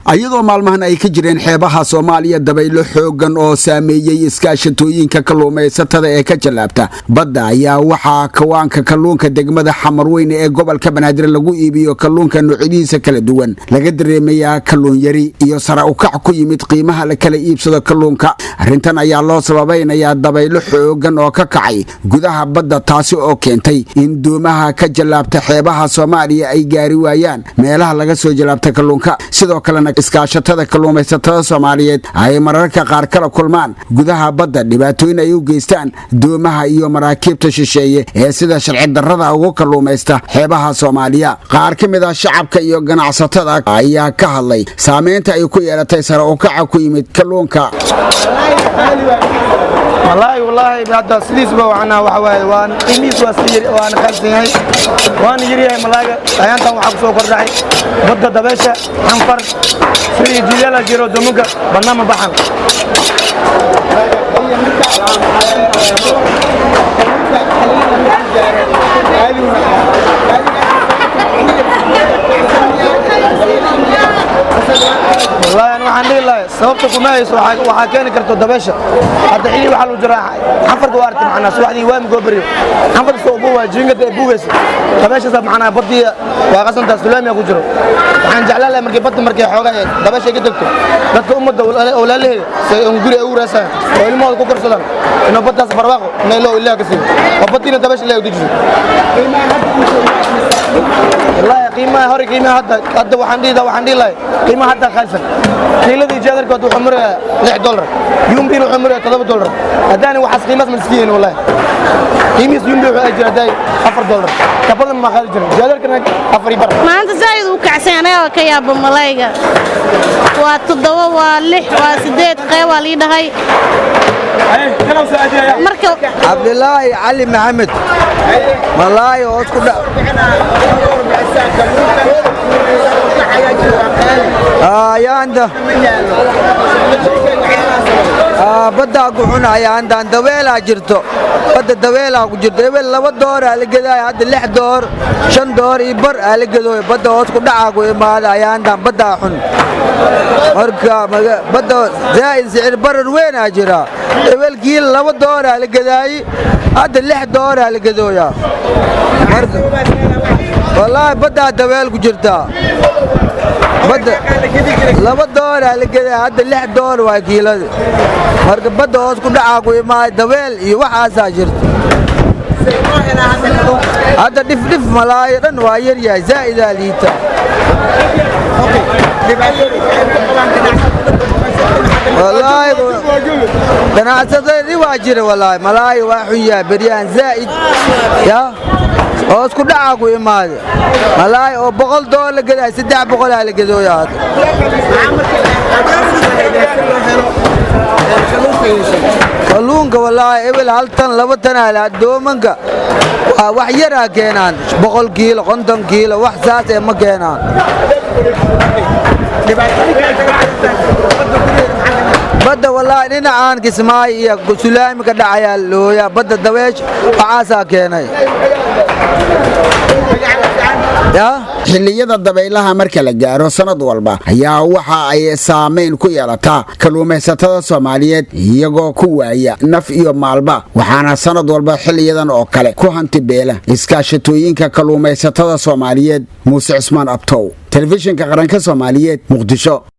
Ayadoo maalmahan ay ka jireen xeebaha Soomaaliya dabaylo xoogan oo saameeyey iskaashatooyinka kalluumaysatada ee ka jallaabta badda, ayaa waxaa kawaanka kalluunka degmada Xamarweyne ee gobolka Banaadir lagu iibiyo kalluunka noocyadiisa kala duwan laga dareemayaa kalluun yari iyo sare ukac ku yimid qiimaha la kala iibsado kalluunka. Arrintan ayaa loo sababaynayaa dabaylo xoogan oo ka kacay gudaha badda, taasi oo keentay in doomaha ka jallaabta xeebaha Soomaaliya ay gaari waayaan meelaha laga soo jallaabta kalluunka. Sidoo kalena iskaashatada kalluumaysatada Soomaaliyeed ay mararka qaar kala kulmaan gudaha badda dhibaatooyin ay u geystaan doomaha iyo maraakiibta shisheeye ee sida sharci darrada ugu kalluumaysta xeebaha Soomaaliya. Qaar ka mid ah shacabka iyo ganacsatada ayaa ka hadlay saameynta ay ku yeelatay sare ukaca ku yimid kalluunka. Wallaahi, wallaahi, hadda sidiisba waxana waxa waaye waan qiimihiis waa si yar, waana qaalisan yahay, waana yar yahay malaaga. Ayaantan waxaa ku soo kordhacay badda dabeesha xanfar sidii jiilaala jiro, domanka bannaan ma baxan. Wallaahi ani waxaan dhihi lahay, sababta kuma hayso, waxaa keeni karto dabeesha. Hadda xilli waxaa lagu jiraa xanfarka, waa aragtay, macnaa subaxdii waa migoo baryo xanfarka soo buuwa jiingada ee buugayso dabeeshaasa, macnaa badii waa qasantaa, sulaamiya ku jiro. Waxaan jeclaan lahay markii badda markay xoogaa dabeesha ay ka degto, dadka ummadda walaalaheeda si ay guri ay ugu raasaan oo ilmahooda ku korsadaan, inuu baddaas barwaaqo inay loo Ilaah ka siiyo oo baddiina dabeesha Ilaah u dejiso. Wallaahi qiimaha hore, qiimaha hadda waxaan dhihi lahay qiimaha hadda qaalisan. Kiiladii jaadarka hadda wuxuu marayaa $6, yumbina wuxuu marayaa $7. Haddaani waxaas qiimahaas ma siiyeen. Wallaahi qiimihiis yumbi wuxuu jira haddaay $4 ka badan ma qaali jirin, jaadarkana afar iyo bar. Maanta zaa'id uu kacsan, anaga ka yaaba. Malayga waa 7, waa 6, waa 8 qeyb waa lii dhahay marka. Cabdilaahi Cali Maxamed, malaay hoos ku dhac ayaanda baddaa ku xun. Ayaantaan dabeelaa jirto, badda dabeelaa ku jirto. Ebel 2 door aa la gedaaya, hadda 6 door, 5 door iyo bar aa la gedooya. Badda hoos ku dhacaa ku imaada. Ayaantaan baddaa xun, marka badda zaa'id sicir barar weyn aa jira. Ebelkii 2 door aa la gedaayi, hadda 6 door aa la gedooyaa. Wallaahi baddaa dabeel ku jirtaa. Badda 2 door aa la gedaa, hadda 6 door waa kiilada. Marka badda hoos ku dhacaa ku imaada, dabeel iyo waxaasaa jirta. Hadda dhifdhif malaayo dhan waa yar yahay, zaa'idaa liita. Wallaahi ganacsatada waa jira. Wallaahi malaayo waa xun yahay beryahan zaa'id ya hoos ku dhacaa ku imaada. Malaay oo $100 la gedaay, 300 aa la gedooya hadda. Kalluunka wallaahi ebel hal tan, 2 tan aa doomanka waa wax yaraa keenaan, 100 kiilo, 50 kiilo, wax saas ee ma keenaan. Badda wallaahi dhinacaan Kismaayo iyo sulaami ka dhacayaa looyaa. Badda dabeesh waxaasaa keenay. Xilliyada dabaylaha marka la gaaro sanad walba ayaa waxa ay saamayn ku yeelataa kalluumaysatada Soomaaliyeed, iyagoo ku waaya naf iyo maalba. Waxaana sanad walba xilliyadan oo kale ku hanti beela iskaashatooyinka kalluumaysatada Soomaaliyeed. Muuse Cusmaan Abtow, Telefishinka Qaranka Soomaaliyeed, Muqdisho.